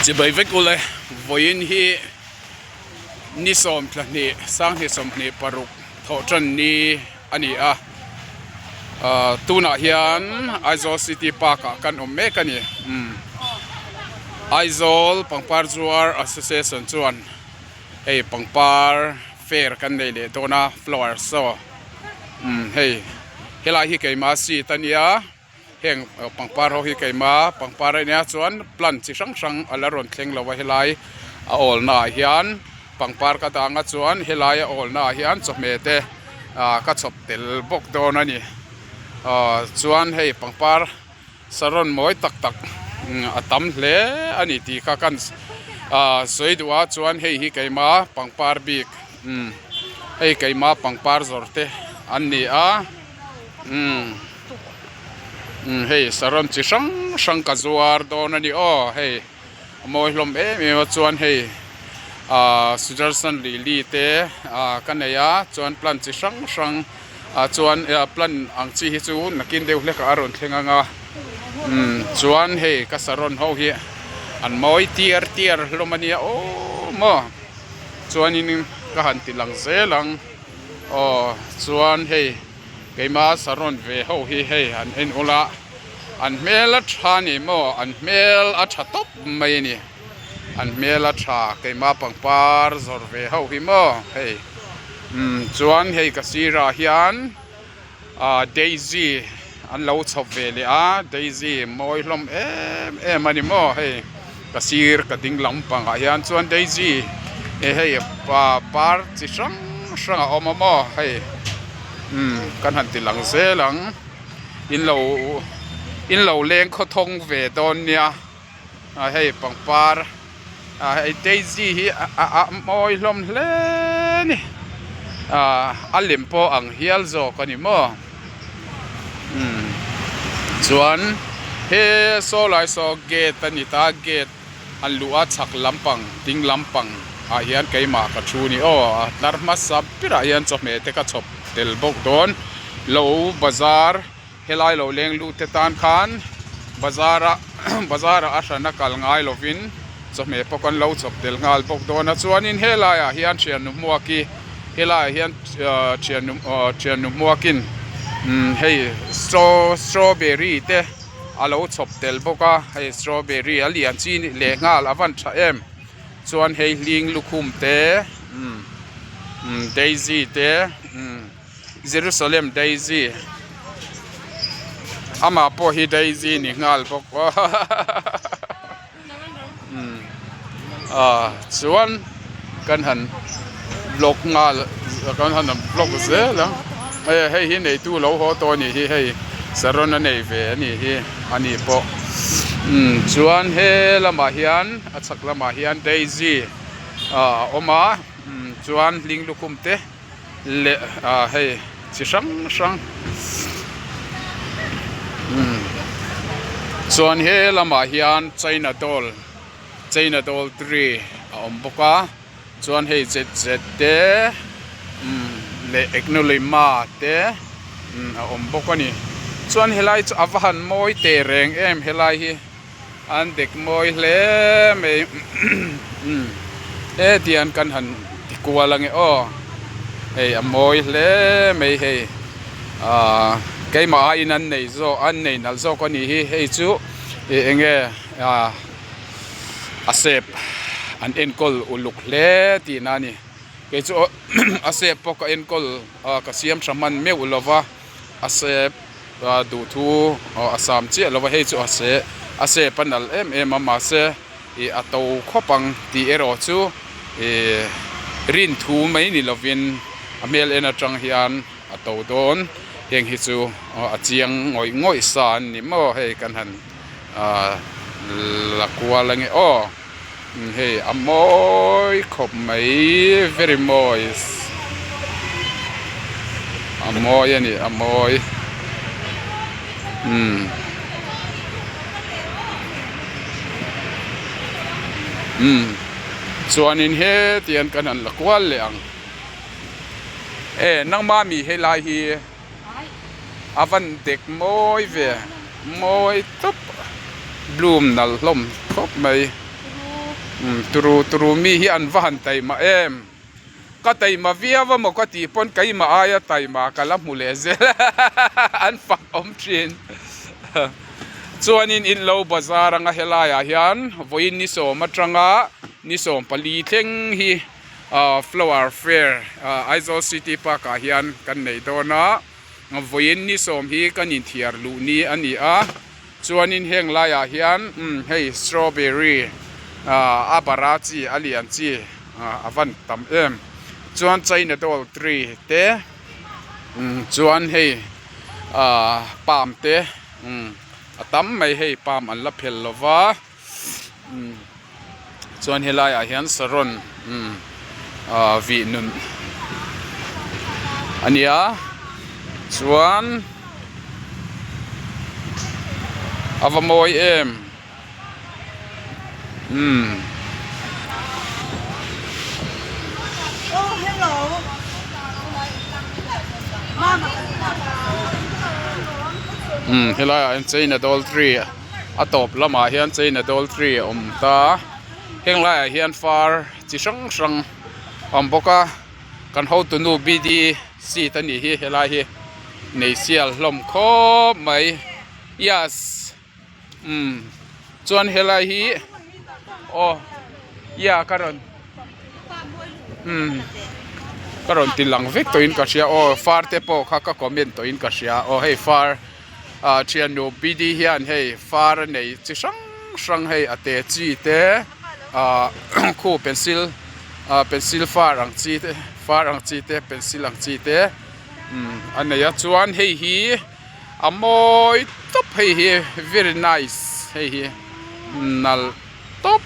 Chibai vek ule vawiin hi ni sawm thla hnih sanghnih 26 thawh tan ni a ni a ahh tunah hian Aizawl city park ah kan awm mek a ni umm Aizawl pangpar zuar association chuan hei pangpar fair kan nei leh dawn a flower show umm hei helai hi keima seat a nia. Heng pangpar ho hi keima pangpar a nia chuan plant chi hrang hrang a la rawn thleng lo a helai a awl naah hian pangpar ka dang a chuan helai a awl naah hian chawhmeh te ah ka chhawp tel bawk dawn a ni ah chuan hei pangpar saron mawi tak tak a tam hle a ni tih kha kan ah sawi duh a chuan hei hi keima pangpar bik umm hei keima pangpar zawrh te an ni a umm. Umm hei saron chi hrang hrang ka zuar dawn a ni aw hei a mawi hlawm em em a chuan hei ahh sudarshan lily te ah ka nei a chuan plant chi hrang hrang ah chuan plant ang chi hi chu nakin deuh hlek ah a rawn thleng ang a umm chuan hei ka saron ho hi an mawi tiar tiar hlawm a nia aw maw chuanin ka han ti lang zel ang aw chuan hei. Keima saron ve ho hi hei an en ula an hmel a tha ni maw an hmel a tha tawp mai a ni an hmel a tha keima pangpar zawrh ve ho hi maw hei umm chuan hei ka sirah hian ah daisy an lo chhawp ve leh a daisy mawi hlawm em em a ni maw hei ka sir ka ding lampangah hian chuan daisy hei par chi hrang hrang a awm a maw hei. Umm kan han ti lang zel ang in lo in lo leng khawthawng ve dawn nia a hei pangpar a hei daisy hi a a mawi hlawm hle a ni ah a lem pawh ang hial zawk a ni maw umm chuan he saw lai saw gate a ni ta gate. An luh a chhak lampang ding lampang ah hian keimah ka thu ni aw a tlar hmasa berah hian chawhmeh te ka chhawp tel bawk dawn lo bazar helai lo leng lut te tan khan bazar ah bazar ah a hran a kal ngai lovin chawhmeh pawh kan lo chhawp tel nghal bawk dawn a chuanin helai ah hian thiannu hmuaki helai ah hian thiannu thiannu hmuakin hei straw strawberry te. a lo chhawp tel bawk a hei strawberry a lian chi leh nghal a van tha em chuan hei hling lukhum te umm umm daisy te umm jerusalem daisy amah pawh hi daisy ni nghal bawk umm ah chuan kan han vlog nghal kan han vlog zel a hei hei hi neitu lo haw tawh a nih hi hei saron a nei ve a nih hi a ni pawh umm chuan he lamah hian a chhak lamah hian daisy ah a awm a umm chuan hling lukhum te. leh ah hei chi hrang hrang umm chuan he lamah hian china doll china doll tree a awm bawk a chuan hei zet zet te umm leh egnolima te umm a awm bawk a ni chuan helai chu a va han mawi teh reng em helai hi. An dek mawi hle mai umm hetiang kan han ti kual ange aw hei a mawi hle mai hei ahh keimah aiin an nei zawk an nei nalh zawk a nih hi hei chu ih eng nge ah a sep an enkawl uluk hle tihna a ni kei chu a sep pawh ka enkawl ah ka siam tha hman meuh lova a sep. A duhthu a sam chiah lo va hei chu a se a sep a nalh em em a mahse ih a to khawp ang tih erawh chu ih rin thu mai ni lovin a hmel en atang hian a to dawn heng hi chu a chiang ngawih ngawih sa an ni maw hei kan han ah la kual ange aw. Hei a mawi khawp mai very mawi a mawi a ni a mawi umm umm chuanin heti hian kan han la kual leh ang e nangma mi helai hi. A van dek mawi ve mawi tawp bloom nalh hlawm khawp mai. Umm turu turu mi hi an va han taima em ka taima viau a maw ka tih pawn keimah aia taima ka la hmu leh zel an fak awm thin chuanin in lo bazar anga helai ah hian vawiin ni sawm atanga ni 14 thleng hi ah flower fair ah Aizawl city park ah hian kan nei dawn a vawiin ni sawm hi kan inthiar luh ni a ni a. Chuanin heng laiah hian umm hei strawberry ah a bara chi a lian chi ah a van tam em chuan china doll tree te umm chuan hei ah palm te umm a tam mai hei palm an la phel lo va umm chuan helaiah hian saron umm ah vih nun a nia chuan a va mawi em umm. Umm helaiah hian china doll tree a tawp lamah hian china doll tree a awm ta heng laiah hian far chi hrang hrang a awm bawk a kan hotu nu b d seat a nih hi helai hi nei sial hlawm khawp mai yes umm chuan helai hi aw yeah ka rawn umm ka rawn ti lang vek tawhin ka hria aw far te pawh kha ka comment tawhin ka hria aw hei far. ah thiannu B D hian hei far a nei chi hrang hrang hei a te chi te ah khu pencil ah pencil far ang chi te far ang chi te pencil ang chi te umm a nei a chuan hei hi a mawi tawp hei hi very nice hei hi nalh tawp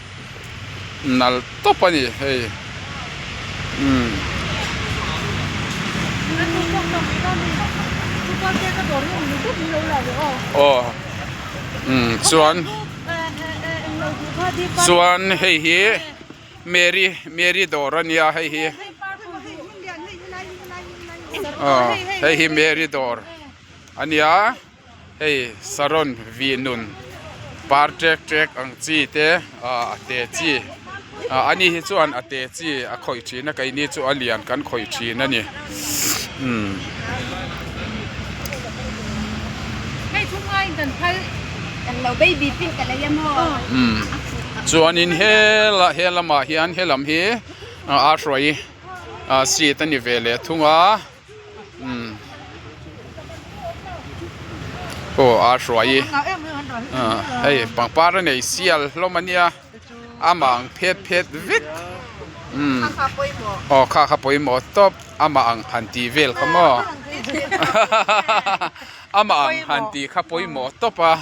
nalh tawp a ni hei umm. Aw umm chuan chuan hei hi Mary Mary dawr a nia hei hi aw hei hi Mary dawr a nia. Hei saron vih nun par ṭek ṭek ang chi te ah a te chi ah ani hi chuan a te chi a khawih ṭhin a keini chu a lian kan khawih ṭhin a ni umm. Umm chuanin hela he lamah hian he lam hi a hruai ah seat a ni ve leh thung a. Umm aw a hruai ah hei pangpar a nei sial hlawm a nia amah ang phet phet vek umm aw kha kha pawimawh tawp amah ang han tih vel kha maw amah ang han tih kha pawimawh tawp a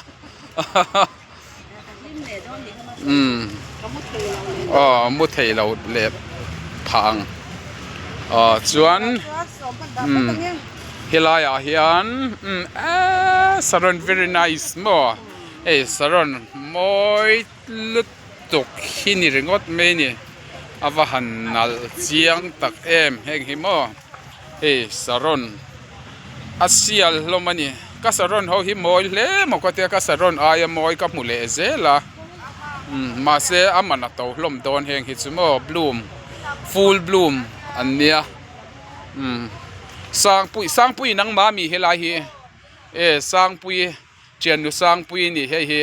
umm aw mu thei lo leh phah ang aw chuan umm helai ah hian umm eee saron very nice maw hei saron mawi lutuk hi ni ringawt mai a ni a va han nalh chiang tak em heng hi maw hei saron. A sial hlawm a ni ka saron ho hi mawi hle maw ka tia ka saron aia mawi ka hmu leh zel a umm mahse a man a to hlawm dawn heng hi chu maw bloom full bloom an nia umm sangpui sangpui nangmah ami helai hi e sangpui thiannu sangpui a ni hei hi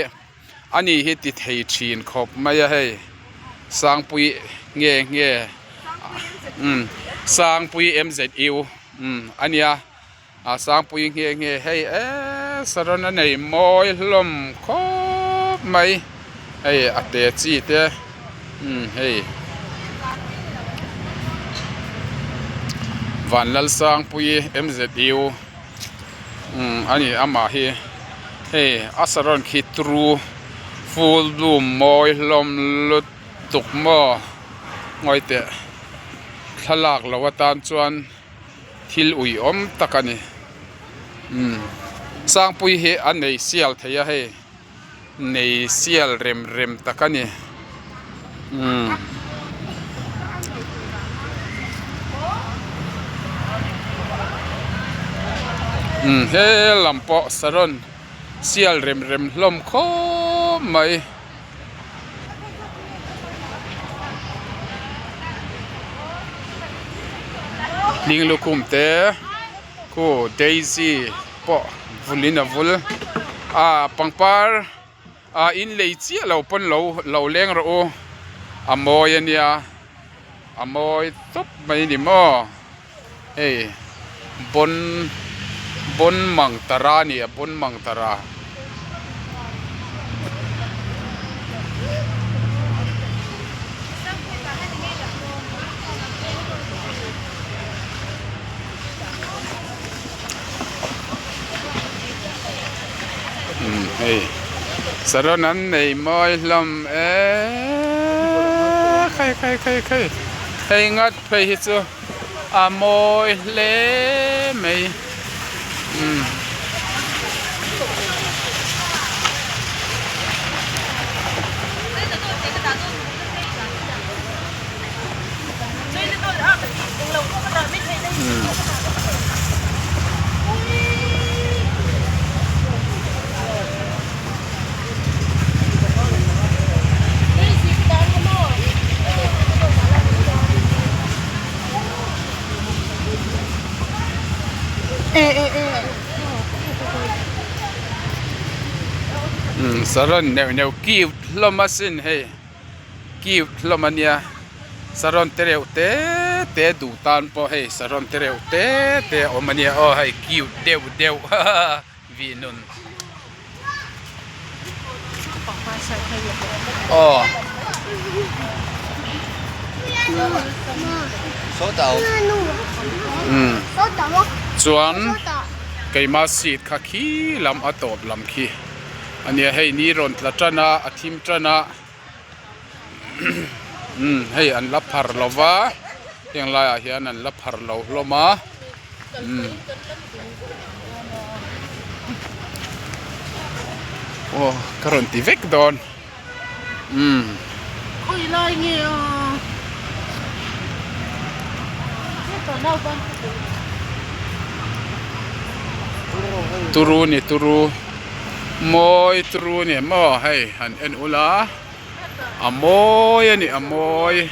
ani hi ti thei thin khawp mai a hei sangpui nge nge umm sangpui m z u. Umm a nia a sangpui nghe nghe hei eee saron a nei mawi hlawm khawp mai hei a te chi te umm hei Vanlalsangpuii m z u umm a ni amah hi hei a saron khi tru full bloom mawi hlawm lutuk maw ngawi teh. Thlalak lo atan chuan thil ui awm tak a ni umm sangpui hi a nei sial thei a hei nei sial rem rem tak a ni umm. Umm he lam pawh saron sial rem rem hlawm khawp mai. Hling lukhum te khu daisy pawh vulin a vul a pangpar ah in lei chiah lo pawn lo lo leng rawh u a mawi a nia a mawi tawp mai a ni maw hei bawn bawn mang tara a ni a bawn mang tara. Umm hei saron an nei mawi hlawm eeee khai khai khai khai hei ngat phei hi chu a mawi hle mai umm. Saron neuh neuh cute hlawm asin hei cute hlawm a nia saron te reuh te te duh tan pawh hei saron te reuh te te a awm a nia aw hei cute deuh deuh hahaha vih nun aw. Chuan keima seat kha khi lam a tawp lam khi a nia hei ni rawn tla tan a a thim tan a umm hei an la phar lo va heng laiah hian an la phar lo hlawm a umm aw ka rawn ti vek dawn umm turu ni turu mawi turu ni maw hei han en ula a mawi a ni a mawi.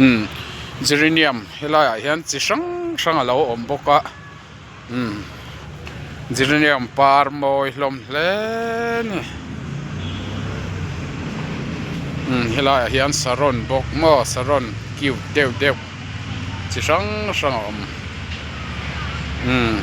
Umm geranium helai ah hian chi hrang hrang alo awm bawk a umm geranium par mawi hlawm hle a ni umm helai ah hian saron bawk maw saron cute deuh deuh chi hrang hrang a awm umm.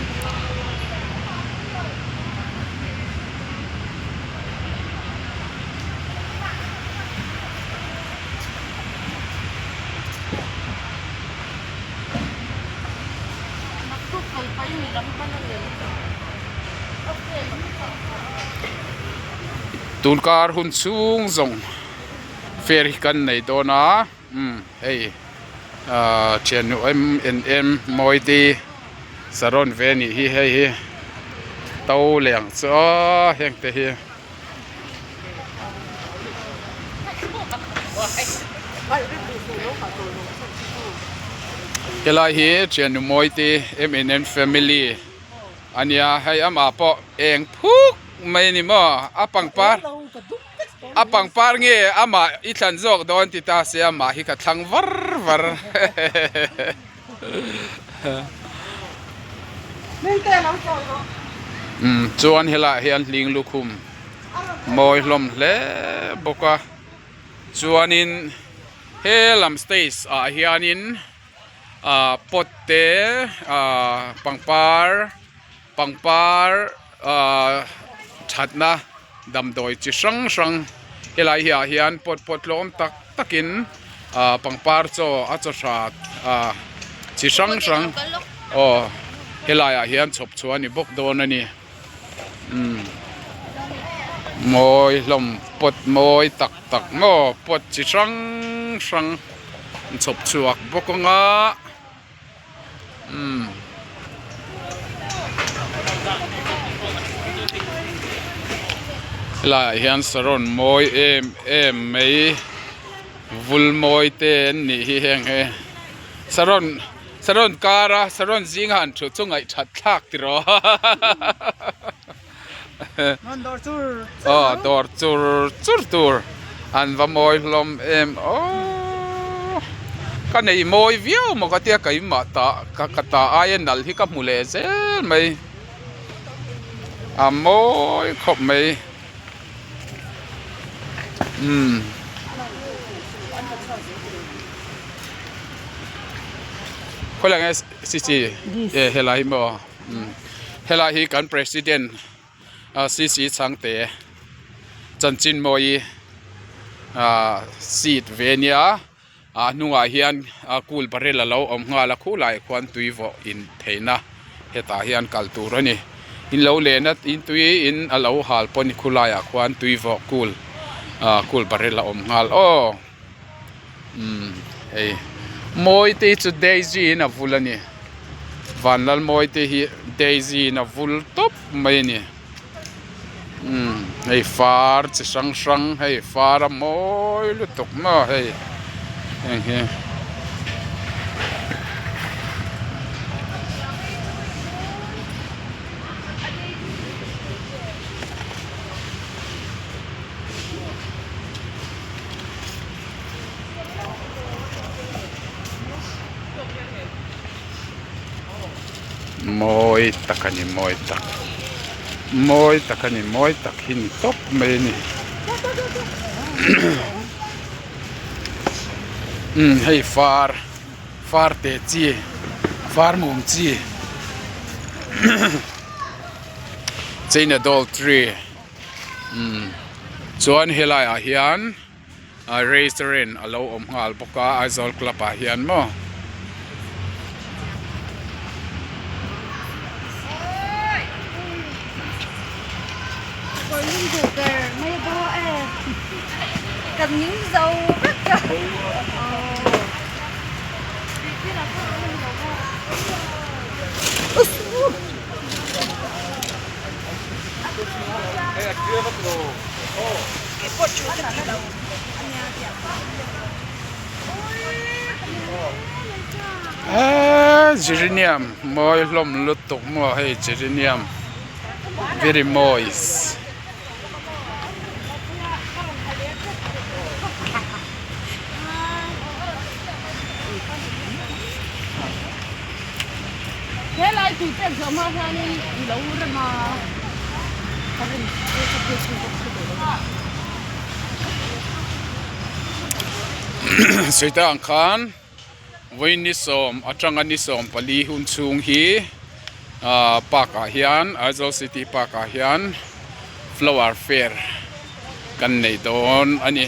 Tunkar hun chhung zawng fair hi kan nei dawn a umm hei ahh thiannu em en em mawi te saron ve a nih hi hei hi to leh ang chu aw heng te hi. Helai hi thiannu mawi te em en em family a nia hei amah pawh eng phuk mai a ni maw a pangpar a pangpar nge amah i thlan zawk dawn ti ta se amah hi ka thlang var var umm chuan helaiah hian hling lukhum mawi hlawm hle bawk a chuanin he lam stage ah hianin ah pot te ah pangpar pangpar ah thatna damdawi chi hrang hrang helai hi ah hian pot pawh tlawm tak takin ah pangpar chaw a chaw tha ah chi hrang hrang aw helai ah hian chhawp chhuah a ni bawk dawn a ni umm mawi hlawm pot mawi tak tak maw pot chi hrang hrang chhawp chhuak bawk anga. Umm helaiah hian saron mawi em em mai Vulmawi te an nih hi heng hi saron saron kara saron zinga han thu chu ngaihthat thlak tiraw aw dawr chur chur tur an va mawi hlawm em aww ka nei mawi viau maw ka tia keimah tah ka ta aia nal hi ka hmu leh zel mai a mawi khawp mai. Umm khawilai nge cc e helai hi maw umm helai hi kan president ah cc chhangte chanchin mawi ah seat ve ania a hnungah hian a kul barrel a lo awm nghal a khulaiah khuan tui vawh in theihna hetah hian kal tur a ni in lo len a in tui in a lo hal pawh a ni khulaiah khuan tui vawh kul ah kul barrel a awm nghal aw umm hei mawi te hi chu daisy in a vul a ni vanlalmawi te hi daisy in a vul tawp mai a ni. Umm hei far chi hrang hrang hei far a mawi lutuk maw hei heng hi. Mawi tak a ni mawi tak mawi tak a ni mawi tak hi ni tawp mai a ni umm hei far far te chi far mum chi china doll tree umm chuan helai ah hian. Restaurant a lo awm nghal bawk a Aizawl club ah hian maw. Eeee geranium mawi hlawm lutuk maw hei geranium very moist. Sawi ta ang khan vawiin ni sawm atanga ni 14 hun chhung hi ah park ah hian Aizawl city park ah hian flower fair kan nei dawn a ni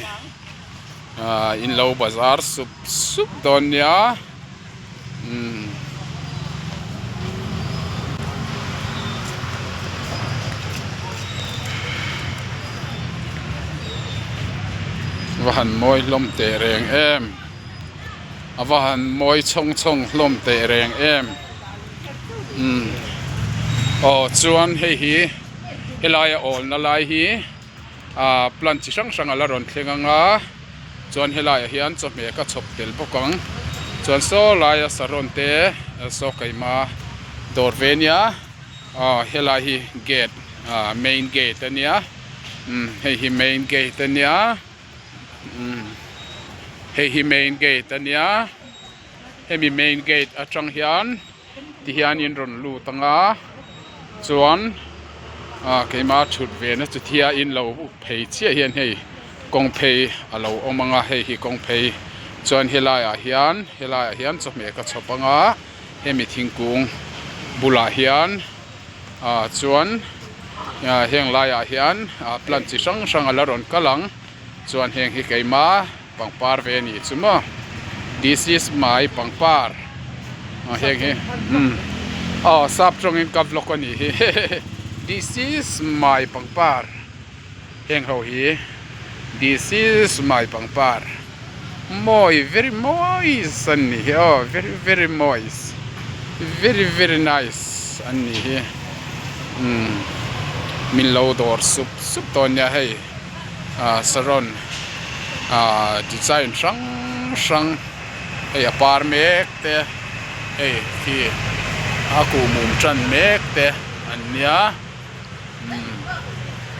ah in lo bazar sup sup dawn nia. Umm. Va han mawi hlawm teh reng em a va han mawi chhawng chhawng hlawm teh reng em umm aw chuan hei hi helaia awlna lai hi ah plant chi hrang hrang a la rawn thleng ang a chuan helaiah hian chawhmeh ka chhawp tel bawk ang chuan saw laia saron te saw keima dawr ve ania aw helai hi gate ah main gate ania umm hei hi main gate ania umm hei hi main gate ania hemi main gate atang hian. Tihian in rawn lut ang a chuan ah keimah thut ve na chu thia in lo phei chiah hian hei kawng phei a lo awm ang a hei hi kawng phei chuan helai ah hian helai ah hian chawhmeh ka chhawp ang a hemi thingkung bulah hian ah chuan ah heng laiah hian ah plant chi hrang hrang a la rawn kal ang chuan heng hi keimah. Pangpar ve anih chu maw this is my pangpar ah heng hi umm aw sap tawngin ka vlog anih hi this is my pangpar heng ho hi this is my pangpar mawi very mawi an nih hi aw very very mawi very very nice an nih hi umm min lo dawr sup sup dawn nia hei ah saron. Ahh design hrang hrang hei a par mek te hei khi a kuhmum tan mek te an nia umm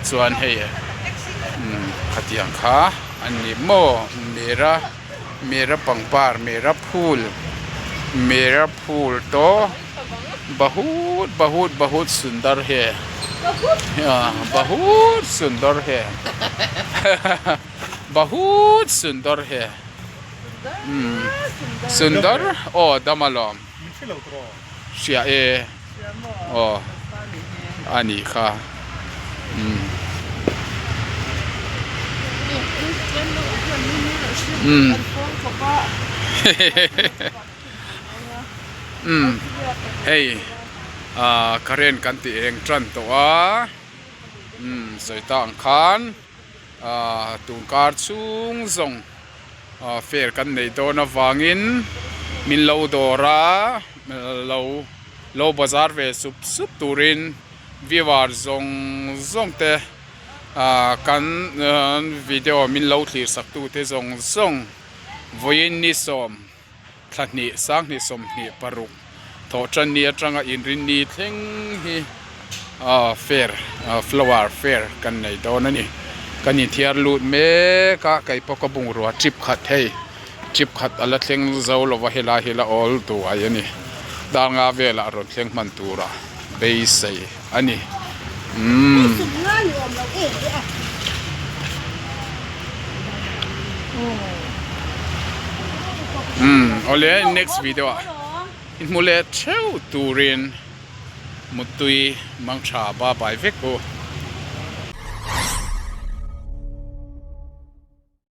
chuan hei umm khatiang kha an ni maw mera mera pangpar mera phul mera phul tawh bahut bahut bahut sundar he bahut sundar he bahut sundar he umm sundar aw dam alawm hria e aw a nih kha umm umm umm hei ah current kan tih eng tan tawh a umm sawi ta ang khan ah tun kar chhung zawng ah fair kan nei dawn avangin min lo dawr a lo lo bazar ve sup sup turin viewer zawng zawng te ah kan video min lo thlir sak tute zawng zawng. Vawiin ni sawm thla hnih sanghnih 26 thawh tan ni atanga inrinni thleng hi ah fair ah flower fair kan nei dawn a ni. Kan inthiar lut mek a kei pawh ka bungrua trip khat hei trip khat a la thleng zo lova helai hi la awl duai a ni. Danga velah rawn thleng hman tura beisei a ni. Umm. Umm awle next video ah i hmu leh theuh turin Muttui Mangtha bye bye vek u.